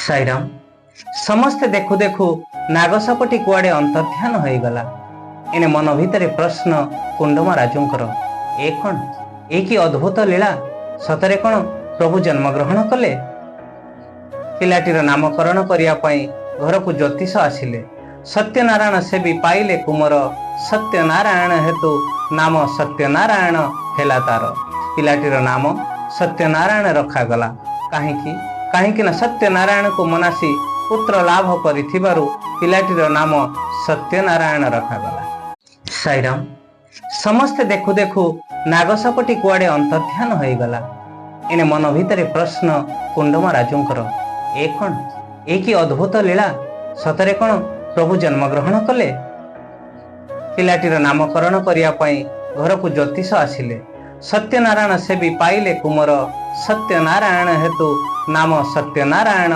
ସାଇରାମ। ସମସ୍ତେ ଦେଖୁ ଦେଖୁ ନାଗସାପଟି କୁଆଡ଼େ ଅନ୍ତର୍ଧ୍ୟାନ ହୋଇଗଲା। ଏଣେ ମନ ଭିତରେ ପ୍ରଶ୍ନ କୁଣ୍ଡମା ରାଜୁଙ୍କର, ଏ କ'ଣ? ଏ କି ଅଦ୍ଭୁତ ଲୀଳା! ସତରେ କ'ଣ ପ୍ରଭୁ ଜନ୍ମଗ୍ରହଣ କଲେ? ପିଲାଟିର ନାମକରଣ କରିବା ପାଇଁ ଘରକୁ ଜ୍ୟୋତିଷ ଆସିଲେ। ସତ୍ୟନାରାୟଣ ସେବି ପାଇଲେ କୁମର। ସତ୍ୟନାରାୟଣ ହେତୁ ନାମ ସତ୍ୟନାରାୟଣ ହେଲା ତାର। ପିଲାଟିର ନାମ ସତ୍ୟନାରାୟଣ ରଖାଗଲା। କାହିଁକି? କାହିଁକି ନା ସତ୍ୟନାରାୟଣକୁ ମନାସି ପୁତ୍ର ଲାଭ କରିଥିବାରୁ ପିଲାଟିର ନାମ ସତ୍ୟନାରାୟଣ ରଖାଗଲା। ସାଇରାମ। ସମସ୍ତେ ଦେଖୁ ଦେଖୁ ନାଗସାପଟି କୁଆଡ଼େ ଅନ୍ତର୍ଧ୍ୟାନ ହୋଇଗଲା। ଏଣେ ମନ ଭିତରେ ପ୍ରଶ୍ନ କୁଣ୍ଡମା ରାଜୁଙ୍କର, ଏ କ'ଣ? ଏ କି ଅଦ୍ଭୁତ ଲୀଳା! ସତରେ କ'ଣ ପ୍ରଭୁ ଜନ୍ମଗ୍ରହଣ କଲେ? ପିଲାଟିର ନାମକରଣ କରିବା ପାଇଁ ଘରକୁ ଜ୍ୟୋତିଷ ଆସିଲେ। ସତ୍ୟନାରାୟଣ ସେବି ପାଇଲେ କୁମର। ସତ୍ୟନାରାୟଣ ହେତୁ ନାମ ସତ୍ୟନାରାୟଣ